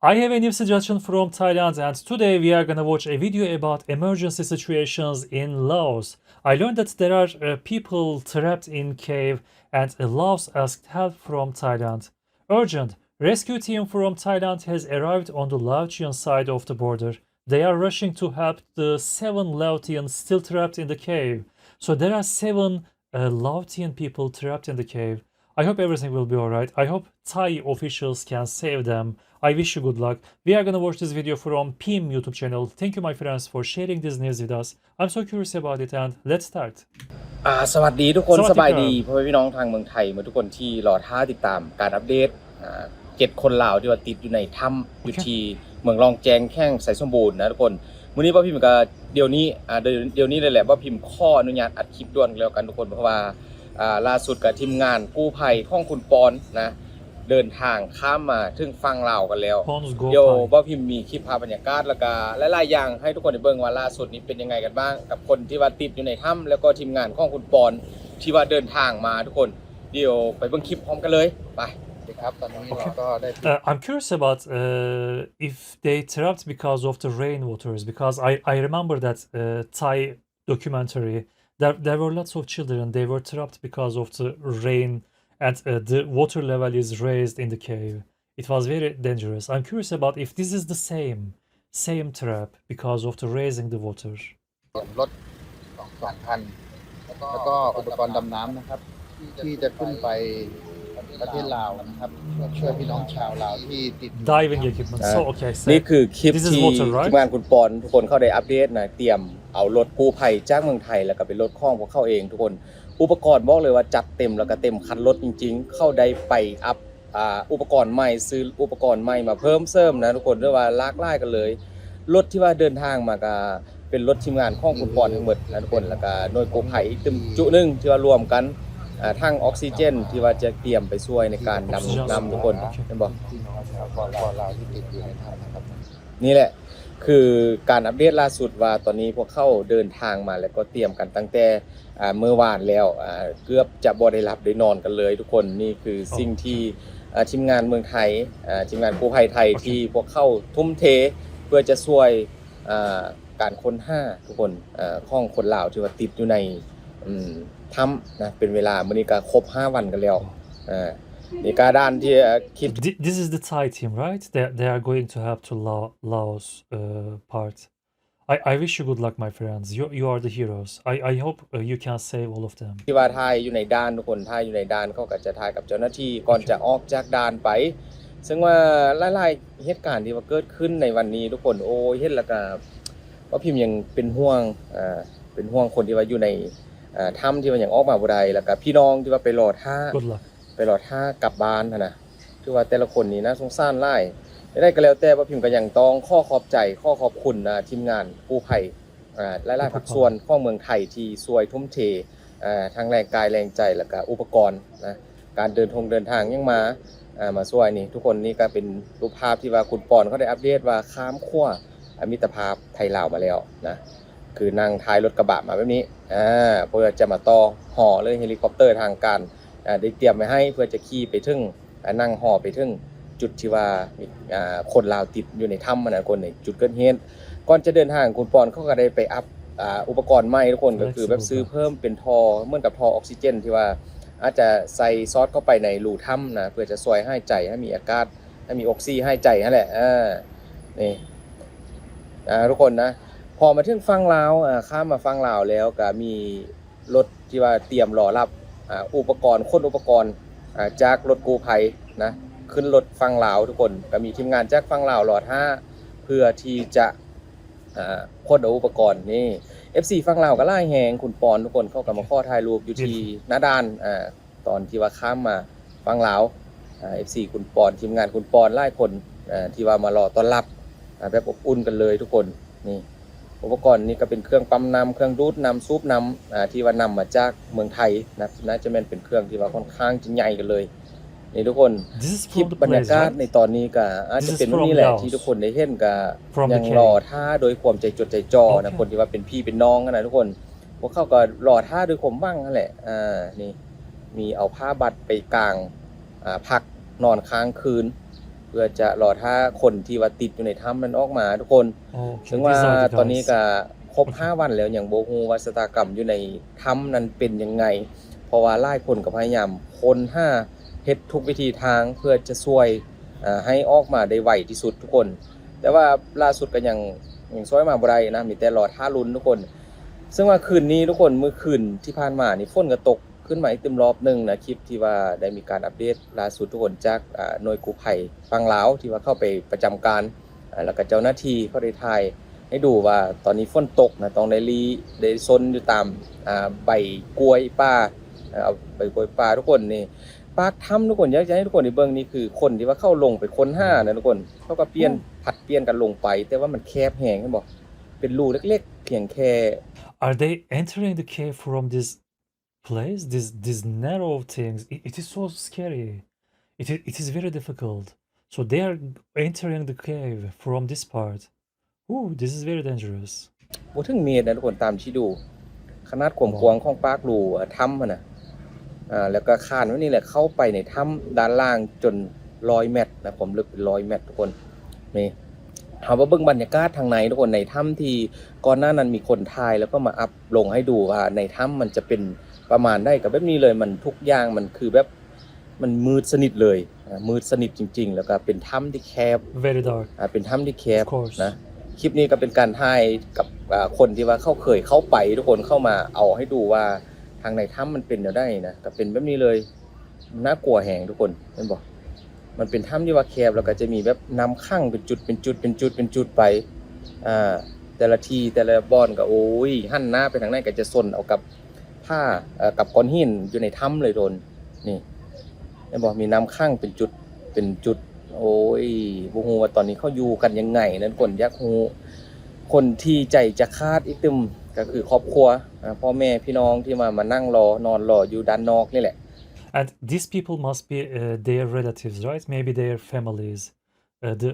I have a new suggestion from Thailand, and today we are gonna watch a video about emergency situations in Laos. I learned that there are uh, people trapped in cave, and uh, Laos asked help from Thailand. Urgent! Rescue team from Thailand has arrived on the Laotian side of the border. They are rushing to help the seven Laotians still trapped in the cave. So there are seven uh, Laotian people trapped in the cave. I hope everything will be alright. I hope Thai officials can save them. I wish you good luck. We are gonna watch this video from Pim YouTube channel. Thank you, my friends, for sharing this news with us. I'm so curious about it, and let's start. ອ່າ ສະຫວັດດີທຸກຄົນ ສະຫວັດດີ ສະບາຍດີ ພໍ່ແມ່ພີ່ນ້ອງທາງເມືອງໄທ ເມື່ອທຸກຄົນທີ່ລໍຖ້າຕິດຕາມການອັບເດດ ອ່າ ເຈັດຄົນລາວທີ່ວ່າຕິດຢູ່ໃນຖ້ຳ ໂອເຄ ຢູ່ທີ່ເມືອງລ່ອງແຈ້ງ ແຂວງໄຊສົມບູນນະທຸກຄົນ. ມື້ນີ້ບ່າວພິມກໍ ດຽວນີ້ ອ່າ ດຽວ ດຽວນີ້ເລີຍແຫຼະ ບ່າວພິມຂໍອະນຸຍາດອັດຄລິບດ່ວນແລ້ວກັນທຸກຄົນ ເພາະວ່າ ອ່າ ລ່າສຸດກໍທີມງານກູ້ໄພຂອງຄຸນປອນນະ ເດີນທາງຂ້າມມາເຖິງຝັ່ງລາວກັນແລ້ວ. ດຽວບ່າວພິມມີຄລິບພາບບັນຍາກາດ ແລ້ວກໍຫຼາຍໆຢ່າງໃຫ້ທຸກຄົນໄດ້ເບິ່ງວ່າລ່າສຸດນີ້ເປັນຍັງໄງກັນບ້າງ ກັບຄົນທີ່ວ່າຕິດຢູ່ໃນຖ້ຳ ແລ້ວກໍທີມງານຂອງຄຸນປອນທີ່ວ່າເດີນທາງມາທຸກຄົນ. ດຽວໄປເບິ່ງຄລິບພ້ອມກັນເລີຍ ໄປ. ສະຫວັດດີຄັບ ຕອນນີ້ເຮົາກໍໄດ້ Uh, I'm curious about uh, if they trapped because of the rain waters, because I, I remember that uh, Thai documentary, there, there were lots of children, they were trapped because of the rain, and uh, the water level is raised in the cave. It was very dangerous. I'm curious about if this is the same, same trap because of the raising the water. ລົດສອງຄັນ ແລ້ວກໍອຸປະກອນດຳນ້ຳນະຄັບ ທີ່ຈະຂຶ້ນໄປປະເທດລາວນະຄັບ ຊ່ວຍພີ່ນ້ອງຊາວລາວທີ່ຕິດ Diving equipment. ອ່າ So, okay, ນີ້ຄືຄລິບທີ່ທີມງານຄຸນປອນທຸກຄົນເຂົາໄດ້ອັບເດດນະ ຕຽມເອົາລົດກູ້ໄພຈາກເມືອງໄທ ແລ້ວກໍເປັນລົດຂອງພວກເຂົາເອງທຸກຄົນ. ອຸປະກອນບອກເລີຍວ່າຈັດເຕັມ ແລ້ວກໍເຕັມຄັນລົດຈິງໆ. ເຂົາໄດ້ໄປອັບ ອ່າ ອຸປະກອນໃໝ່ ຊື້ອຸປະກອນໃໝ່ມາເພີ່ມເສີມນະທຸກຄົນ ເລີຍວ່າຫຼາກຫຼາຍກັນເລີຍ. ລົດທີ່ວ່າເດີນທາງມາກໍເປັນລົດທີມງານຂອງຄຸນປອນທັງໝົດນະທຸກຄົນ ແລ້ວກໍໜ່ວຍກູ້ໄພອີກຕຶມຈຸໜຶ່ງທີ່ວ່າລວມກັນ ອ່າ ຖັງອອກຊີເຈນທີ່ວ່າຈະຕຽມໄປຊ່ວຍໃນການດຳນ້ຳທຸກຄົນ ເຫັນບໍ່? ພີ່ນ້ອງຊາວລາວທີ່ຕິດຢູ່ໃນຖ້ຳນະຄັບ ນີ້ແຫຼະ ຄືການອັບເດດລ່າສຸດວ່າຕອນນີ້ພວກເຂົາເດີນທາງມາ ແລ້ວກໍຕຽມກັນຕັ້ງແຕ່ ອ່າ ມື້ວານແລ້ວ ອ່າ ເກືອບຈະບໍ່ໄດ້ຫຼັບໄດ້ນອນກັນເລີຍທຸກຄົນ. ນີ້ຄືສິ່ງທີ່ ອ່າ ທີມງານເມືອງໄທ ອ່າ ທີມງານກູ້ໄພໄທ ທີ່ພວກເຂົາທຸ່ມເທເພື່ອຈະຊ່ວຍ ອ່າ ການຄົ້ນຫາທຸກຄົນ ເອີ ຂອງຄົນລາວທີ່ວ່າຕິດຢູ່ໃນ ອືມ ຖ້ຳນະ ເປັນເວລາ ມື້ນີ້ກໍຄົບຫ້າວັນກັນແລ້ວ. ເອີ ນີ້ກະດ້ານທີ່ ເອີ ຄລິບ Th- This is the Thai team, right? They, they are going to help to Lao- Laos uh, part. I, I wish you good luck, my friends. You, you are the heroes. I, I hope uh, you can save all of them. ທີ່ວ່າຖ່າຍຢູ່ໃນດ່ານ ທຸກຄົນ ຖ່າຍຢູ່ໃນດ່ານ ເຂົາກໍຈະຖ່າຍກັບເຈົ້າໜ້າທີ່ກ່ອນຈະອອກຈາກດ່ານໄປ ເຊິ່ງວ່າຫຼາຍໆເຫດການທີ່ວ່າເກີດຂຶ້ນໃນວັນນີ້ທຸກຄົນ ໂອ້ຍ ເຫັນແລ້ວກໍ ວ່າພິມຍັງເປັນຫ່ວງ ເປັນຫ່ວງຄົນທີ່ວ່າຢູ່ໃນຖ້ຳທີ່ວ່າຍັງອອກມາບໍ່ໄດ້ ແລ້ວກໍພີ່ນ້ອງທີ່ວ່າໄປລໍຖ້າ Good luck. ໄປລໍຖ້າກັບບ້ານຫັ້ນນະ ຖືວ່າແຕ່ລະຄົນນີ້ໜ້າສົງສານຫຼາຍ. ແນວໃດກໍແລ້ວແຕ່ ວ່າພິມກໍຍັງຕ້ອງຂໍຂອບໃຈ ຂໍຂອບຄຸນ ອ່າ ທີມງານກູ້ໄພ ອ່າ ຫຼາຍໆພາກສ່ວນຂອງເມືອງໄທທີ່ຊ່ວຍທຸ່ມເທ ອ່າ ທັງແຮງກາຍແຮງໃຈ ແລ້ວກະອຸປະກອນນະ ການເດີນທົງເດີນທາງຫຍັງມາ ອ່າ ມາຊ່ວຍນີ້. ທຸກຄົນ ນີ້ກະເປັນຮູບພາບທີ່ວ່າຄຸນປອນເຂົາໄດ້ອັບເດດວ່າຂ້າມຂົວ ອາ ມິດຕະພາບໄທລາວມາແລ້ວນະ ຄືນັ່ງທ້າຍລົດກະບະມາແບບນີ້ ອ່າ ເພື່ອຈະມາຕໍ່ຫໍ່ເລີຍ ເຮລິຄອບເຕີທາງການ ອ່າ ໄດ້ຕຽມໄວ້ໃຫ້ ເພື່ອຈະຂີ່ໄປເຖິງ ອ່າ ນັ່ງຫໍ່ໄປເຖິງຈຸດທີ່ວ່າ ອ່າ ຄົນລາວຕິດຢູ່ໃນຖ້ຳຫັ້ນນະ ຄົນໃນຈຸດເກີດເຫດ. ກ່ອນຈະເດີນທາງ ຄຸນປອນເຂົາກໍໄດ້ໄປອັບ ອ່າ ອຸປະກອນໃໝ່ທຸກຄົນ ກໍຄືແບບຊື້ເພີ່ມເປັນທໍ່ ເໝືອນກັບທໍ່ອອກຊີເຈນທີ່ວ່າອາດຈະໃສ່ສອດເຂົ້າໄປໃນຮູຖ້ຳນະ ເພື່ອຈະຊ່ວຍຫາຍໃຈໃຫ້ມີອາກາດ ໃຫ້ມີອອກຊີຫາຍໃຈຫັ້ນແຫຼະ ເອີ ນີ້ ອ່າ ທຸກຄົນນະ ພໍມາເຖິງຝັ່ງລາວ ອ່າ ຂ້າມມາຝັ່ງລາວແລ້ວ ກະມີລົດທີ່ວ່າຕຽມລໍຮັບ ອ່າ ອຸປະກອນ ຂົນອຸປະກອນ ອ່າ ຈາກລົດກູ້ໄພນະ ຂຶ້ນລົດຝັ່ງລາວທຸກຄົນ ກະມີທີມງານຈາກຝັ່ງລາວລໍຖ້າ ເພື່ອທີ່ຈະ ອ່າ ຂົນເອົາອຸປະກອນນີ້. ເອັຟຊີຝັ່ງລາວກໍຫຼາຍແຮງ ຄຸນປອນທຸກຄົນ ເຂົາກໍມາຂໍຖ່າຍຮູບຢູ່ທີ່ໜ້າດ່ານ ອ່າ ຕອນທີ່ວ່າຂ້າມມາຝັ່ງລາວ ອ່າ ເອັຟຊີຄຸນປອນ ທີມງານຄຸນປອນຫຼາຍຄົນ ອ່າ ທີ່ວ່າມາລໍຕ້ອນຮັບ ອ່າ ແບບອົບອຸ່ນກັນເລີຍທຸກຄົນ. ນີ້ ອຸປະກອນນີ້ກໍເປັນເຄື່ອງປ້ຳນ້ຳ ເຄື່ອງດູດນ້ຳ ສູບນ້ຳ ອ່າ ທີ່ວ່ານຳມາຈາກເມືອງໄທນະ ໜ້າຈະແມ່ນເປັນເຄື່ອງທີ່ວ່າຂ້ອນຂ້າງຈະໃຫຍ່ກັນເລີຍ. ນີ້ທຸກຄົນ ຄລິບບັນຍາກາດໃນຕອນນີ້ກໍອາດຈະເປັນແບບນີ້ແຫຼະ ທີ່ທຸກຄົນໄດ້ເຫັນ ກໍຍັງລໍຖ້າໂດຍຄວາມໃຈຈົດໃຈຈ່ອນະ ຄົນທີ່ວ່າເປັນພີ່ເປັນນ້ອງຫັ້ນນະທຸກຄົນ ພວກເຂົາກໍລໍຖ້າດ້ວຍຄວາມຫວັງຫັ້ນແຫຼະ. ອ່າ ນີ້ ມີເອົາຜ້າບັດໄປກາງ ອ່າ ພັກນອນຄ້າງຄືນ ເພື່ອຈະລໍຖ້າຄົນທີ່ວ່າຕິດຢູ່ໃນຖ້ຳນັ້ນອອກມາທຸກຄົນ. ເຊິ່ງວ່າຕອນນີ້ກະຄົບຫ້າວັນແລ້ວ ຍັງບໍ່ຮູ້ວ່າຊະຕາກຳຢູ່ໃນຖ້ຳນັ້ນເປັນຍັງໄງ ເພາະວ່າຫຼາຍຄົນກໍພະຍາຍາມຄົ້ນຫາ ເຮັດທຸກວິທີທາງເພື່ອຈະຊ່ວຍ ເອີ ໃຫ້ອອກມາໄດ້ໄວທີ່ສຸດທຸກຄົນ. ແຕ່ວ່າລ່າສຸດກໍຍັງ ຍັງຊ່ວຍມາບໍ່ໄດ້ນະ ມີແຕ່ລໍຖ້າລຸ້ນທຸກຄົນ. ເຊິ່ງວ່າຄືນນີ້ທຸກຄົນ ມື້ຄືນທີ່ຜ່ານມານີ້ ຝົນກໍຕົກຂຶ້ນມາອີກຕື່ມລອບໜຶ່ງນະ. ຄລິບທີ່ວ່າໄດ້ມີການອັບເດດລ່າສຸດທຸກຄົນ ຈາກ ອາ ໜ່ວຍກູ້ໄພຝັ່ງລາວ ທີ່ວ່າເຂົ້າໄປປະຈຳການ ອາ ແລ້ວກໍເຈົ້າໜ້າທີ່ເຂົາໄດ້ຖ່າຍໃຫ້ດູວ່າ ຕອນນີ້ຝົນຕົກນະ ຕ້ອງໄດ້ຫຼີ້ ໄດ້ຊົນຢູ່ຕາມ ອາ ໃບກ້ວຍປ່າ ເອີ ເອົາໃບກ້ວຍປ່າທຸກຄົນ. ນີ້ປາກຖ້ຳທຸກຄົນ ຢາກຈະໃຫ້ທຸກຄົນໄດ້ເບິ່ງ ນີ້ຄືຄົນທີ່ວ່າເຂົາລົງໄປຄົ້ນຫານະທຸກຄົນ ເຂົາກໍປ່ຽນ ຜັດປ່ຽນກັນລົງໄປ ແຕ່ວ່າມັນແຄບແຮງ ເຫັນບໍ່? ເປັນຮູເລັກໆ ພຽງແຄ່ Are they entering the cave from this place? This, these narrow things. It, it is so scary. It is, it is very difficult. So they are entering the cave from this part. Ooh, this is very dangerous. ບໍ່ເຖິງເມດນະທຸກຄົນ ຕາມທີ່ດູ ຂະໜາດຄວາມກວ້າງຂອງປາກຮູ ເອີ ຖ້ຳຫັ້ນນະ ອາ ແລ້ວກໍຄານແບບນີ້ແຫຼະ ເຂົ້າໄປໃນຖ້ຳດ້ານລ່າງຈົນຮ້ອຍແມັດນະ ຄວາມເລິກເປັນຮ້ອຍແມັດທຸກຄົນ. ນີ້ ເຮົາມາເບິ່ງບັນຍາກາດທາງໃນທຸກຄົນ ໃນຖ້ຳທີ່ກ່ອນໜ້ານັ້ນມີຄົນຖ່າຍ ແລ້ວກໍມາອັບລົງໃຫ້ດູວ່າໃນຖ້ຳມັນຈະເປັນປະມານໃດ ກໍແບບນີ້ເລີຍ. ມັນທຸກຢ່າງມັນຄືແບບ ມັນມືດສະໜິດເລີຍ ອາ ມືດສະໜິດຈິງໆ ແລ້ວກໍເປັນຖ້ຳທີ່ແຄບ Very dark. ອາ ເປັນຖ້ຳທີ່ແຄບ Of course. ນະ. ຄລິບນີ້ກໍເປັນການຖ່າຍກັບ ອາ ຄົນທີ່ວ່າເຂົາເຄີຍເຂົ້າໄປ ທຸກຄົນເຂົ້າມາເອົາໃຫ້ດູວ່າທາງໃນຖ້ຳມັນເປັນແນວໃດນະ ກໍເປັນແບບນີ້ເລີຍ. ມັນໜ້າກົວແຮງທຸກຄົນ ເຫັນບໍ່? ມັນເປັນຖ້ຳທີ່ວ່າແຄບ ແລ້ວກໍຈະມີແບບນ້ຳຂັງເປັນຈຸດ ເປັນຈຸດ ເປັນຈຸດ ເປັນຈຸດໄປ ອາ ແຕ່ລະທີ່ ແຕ່ລະບ່ອນກໍ ໂອ້ຍ ຫັນໜ້າໄປທາງໃດກໍຈະຊົນເອົາກັບ ຜາ ເອີ ກັບກ້ອນຫີນຢູ່ໃນຖ້ຳເລີຍທຸກຄົນ. ນີ້ ເຫັນບໍ່? ມີນ້ຳຂັງເປັນຈຸດ ເປັນຈຸດ. ໂອ້ຍ ບໍ່ຮູ້ວ່າຕອນນີ້ເຂົາຢູ່ກັນຍັງໄງນະທຸກຄົນ. ຢາກຮູ້ ຄົນທີ່ໃຈຈະຂາດອີກຕື່ມ ກໍຄືຄອບຄົວ ອາ ພໍ່ແມ່ພີ່ນ້ອງທີ່ວ່າມານັ່ງລໍ ນອນລໍຢູ່ດ້ານນອກນີ້ແຫຼະ. And these people must be, uh, their relatives, right? Maybe their families. Uh, the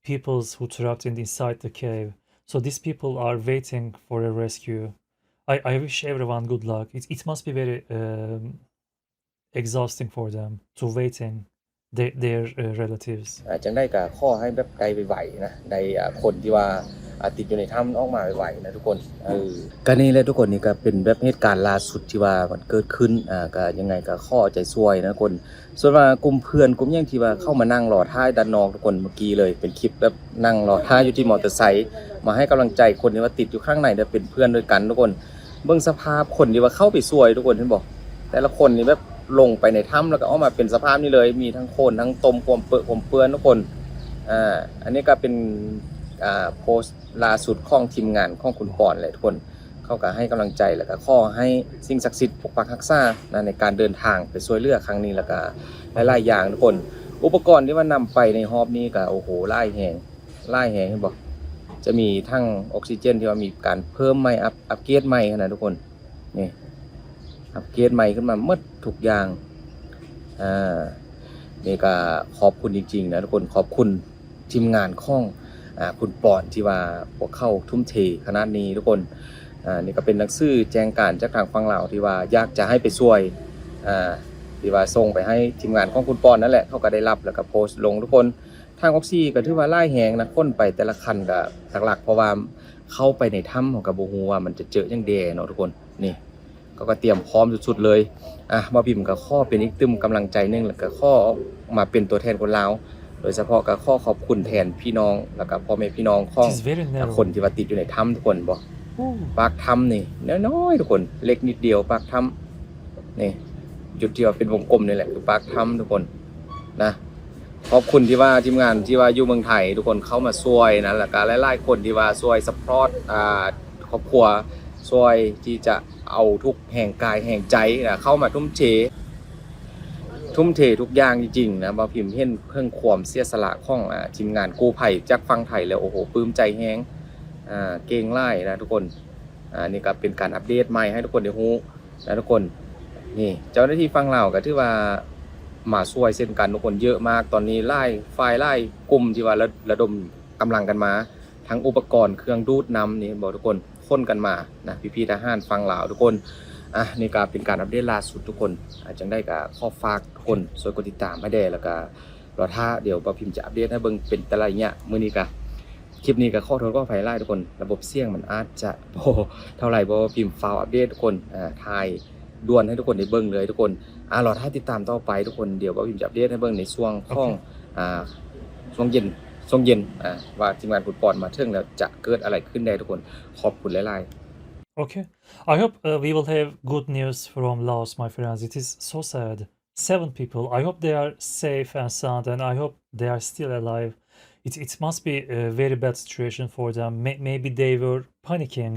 peoples who trapped in, inside the cave. So these people are waiting for a rescue. I, I wish everyone good luck. It, it must be very, um, exhausting for them to waiting the, their, uh, relatives. ອາ ຈັ່ງໃດກໍຂໍໃຫ້ແບບໄດ້ໄວໆນະ ໄດ້ ອາ ຄົນທີ່ວ່າ ອາ ຕິດຢູ່ໃນຖ້ຳອອກມາໄວໆນະທຸກຄົນ. ເອີ ກໍນີ້ແຫຼະທຸກຄົນ ນີ້ກໍເປັນແບບເຫດການລ່າສຸດທີ່ວ່າມັນເກີດຂຶ້ນ ອາ ກໍຍັງໄງກໍຂໍເອົາໃຈຊ່ວຍນະທຸກຄົນ. ສ່ວນວ່າກຸ່ມເພື່ອນກຸ່ມຫຍັງທີ່ວ່າເຂົ້າມານັ່ງລໍຖ້າຢູ່ດ້ານນອກທຸກຄົນ ເມື່ອກີ້ເລີຍ ເປັນຄລິບແບບນັ່ງລໍຖ້າຢູ່ທີ່ມໍເຕີໄຊ ມາໃຫ້ກຳລັງໃຈຄົນທີ່ວ່າຕິດຢູ່ຂ້າງໃນ ແລະ ເປັນເພື່ອນດ້ວຍກັນທຸກຄົນ. ເບິ່ງສະພາບຄົນທີ່ວ່າເຂົ້າໄປຊ່ວຍທຸກຄົນ ເຫັນບໍ່? ແຕ່ລະຄົນນີ້ແບບລົງໄປໃນຖ້ຳ ແລ້ວກໍອອກມາເປັນສະພາບນີ້ເລີຍ ມີທັງໂຄນ ທັງຕົມ ຄວາມເປິະຄວາມເປື້ອນທຸກຄົນ. ອາ ອັນນີ້ກໍເປັນ ອາ ໂພສ ລ່າສຸດຂອງທີມງານຂອງຄຸນປອນແຫຼະທຸກຄົນ ເຂົາກໍໃຫ້ກຳລັງໃຈ ແລ້ວກໍຂໍໃຫ້ສິ່ງສັກສິດປົກປັກຮັກສານະ ໃນການເດີນທາງໄປຊ່ວຍເຫຼືອຄັ້ງນີ້ ແລ້ວກໍຫຼາຍໆຢ່າງທຸກຄົນ. ອຸປະກອນທີ່ວ່ານຳໄປໃນຮອບນີ້ກໍ ໂອ້ໂຫ ຫຼາຍແຮງ ຫຼາຍແຮງ ເຫັນບໍ່? ຈະມີຖັງອົກຊີເຈນທີ່ວ່າມີການເພີ່ມໃໝ່ ອັບ ອັບເກຣດໃໝ່ຫັ້ນນະທຸກຄົນ. ນີ້ ອັບເກຣດໃໝ່ຂຶ້ນມາໝົດທຸກຢ່າງ. ອາ ນີ້ກໍຂອບຄຸນຈິງໆນະທຸກຄົນ ຂອບຄຸນທີມງານຂອງ ອາ ຄຸນປອນ ທີ່ວ່າພວກເຂົາທຸ່ມເທຂະໜາດນີ້ທຸກຄົນ. ອາ ນີ້ກໍເປັນໜັງສືແຈ້ງການຈາກທາງຝັ່ງລາວ ທີ່ວ່າຢາກຈະໃຫ້ໄປຊ່ວຍ ອາ ທີ່ວ່າສົ່ງໄປໃຫ້ທີມງານຂອງຄຸນປອນນັ້ນແຫຼະ ເຂົາກໍໄດ້ຮັບ ແລ້ວກໍໂພສລົງທຸກຄົນ. ຖັງອົກຊີກໍຖືວ່າຫຼາຍແຮງນະ ຂົນໄປແຕ່ລະຄັນກໍຫຼັກໆ ເພາະວ່າເຂົ້າໄປໃນຖ້ຳ ເຮົາກໍບໍ່ຮູ້ວ່າມັນຈະເຈີຫຍັງແດ່ເນາະທຸກຄົນ. ນີ້ ເຂົາກໍຕຽມພ້ອມສຸດໆເລີຍ. ອາ ບ່າວພິມກໍຂໍເປັນອີກຕື່ມກຳລັງໃຈໜຶ່ງ ແລ້ວກໍຂໍມາເປັນຕົວແທນຄົນລາວ ໂດຍສະເພາະກໍຂໍຂອບຄຸນແທນພີ່ນ້ອງ ແລ້ວກໍພໍ່ແມ່ພີ່ນ້ອງຂອງ It is very narrow. ຄົນທີ່ວ່າຕິດຢູ່ໃນຖ້ຳທຸກຄົນ. ເຫັນບໍ່? ປາກຖ້ຳນີ້ນ້ອຍໆທຸກຄົນ ເລັກນິດດຽວປາກຖ້ຳ. ນີ້ ຈຸດທີ່ວ່າເປັນວົງກົມນີ້ແຫຼະ ຄືປາກຖ້ຳທຸກຄົນນະ. ຂອບຄຸນທີ່ວ່າທີມງານທີ່ວ່າຢູ່ເມືອງໄທທຸກຄົນເຂົ້າມາຊ່ວຍນະ ແລ້ວກະຫຼາຍໆຄົນທີ່ວ່າຊ່ວຍຊັບພອດ ອ່າ ຄອບຄົວ ຊ່ວຍທີ່ຈະເອົາທຸກແຮງກາຍແຮງໃຈນະ ເຂົ້າມາທຸ່ມເທ ທຸ່ມເທທຸກຢ່າງຈິງໆນະ. ບ່າວພິມເຫັນເຖິງຄວາມເສຍສະຫຼະຂອງ ອ່າ ທີມງານກູ້ໄພຈາກຝັ່ງໄທແລ້ວ ໂອ້ໂຫ ປຶ້ມໃຈແຮງ ອ່າ ເກັ່ງຫຼາຍນະທຸກຄົນ. ອ່າ ນີ້ກໍເປັນການອັບເດດໃໝ່ໃຫ້ທຸກຄົນໄດ້ຮູ້ນະທຸກຄົນ. ນີ້ເຈົ້າໜ້າທີ່ຝັ່ງລາວກໍຖືວ່າມາຊ່ວຍເຊັ່ນກັນທຸກຄົນ ເຍອະມາກ. ຕອນນີ້ຫຼາຍຝ່າຍຫຼາຍກຸ່ມທີ່ວ່າລະ ລະດົມກຳລັງກັນມາ ທັງອຸປະກອນເຄື່ອງດູດນ້ຳນີ້ ເຫັນບໍ່ທຸກຄົນ ຂົນກັນມານະ ພີ່ໆທະຫານຝັ່ງລາວທຸກຄົນ. ອ່າ ນີ້ກໍເປັນການອັບເດດລ່າສຸດທຸກຄົນ. ອ່າ ຈັ່ງໃດກໍຂໍຝາກທຸກຄົນຊ່ວຍກົດຕິດຕາມໃຫ້ແດ່ ແລ້ວກໍ ລໍຖ້າ ດຽວບ່າວພິມຈະອັບເດດໃຫ້ເບິ່ງເປັນແຕ່ລະໄລຍະ. ມື້ນີ້ກະ ຄລິບນີ້ກະຂໍໂທດຂໍອະໄພຫຼາຍທຸກຄົນ ລະບົບສຽງມັນອາດຈະບໍ່ເທົ່າໃດ ເພາະວ່າພິມຟ້າວອັບເດດທຸກຄົນ ອ່າ ຖ່າຍດ່ວນໃຫ້ທຸກຄົນໄດ້ເບິ່ງເລີຍທຸກຄົນ. ອ່າ ລໍຖ້າຕິດຕາມຕໍ່ໄປທຸກຄົນ ດຽວບ່າວພິມຈະອັບເດດໃຫ້ເບິ່ງໃນຊ່ວງຂອງ ໂອເຄ ອ່າ ຊ່ວງເຢັນ ຊ່ວງເຢັນ ອ່າ ວ່າທີມງານຟຸດບອນມາເຖິງແລ້ວຈະເກີດອະໄລຂຶ້ນແດ່ທຸກຄົນ. ຂອບຄຸນຫຼາຍໆ. Okay. I hope, uh, we will have good news from Laos, my friends. It is so sad. Seven people. I hope they are safe and sound, and I hope they are still alive. It, it must be a very bad situation for them. May-, maybe they were panicking.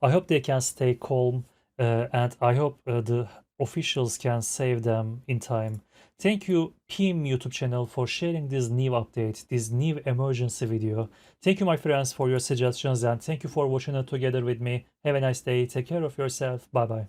I hope they can stay calm, uh, and I hope, uh, the officials can save them in time. Thank you, Pim YouTube channel, for sharing this new update, this new emergency video. Thank you, my friends, for your suggestions, and thank you for watching it together with me. Have a nice day. Take care of yourself. Bye-bye.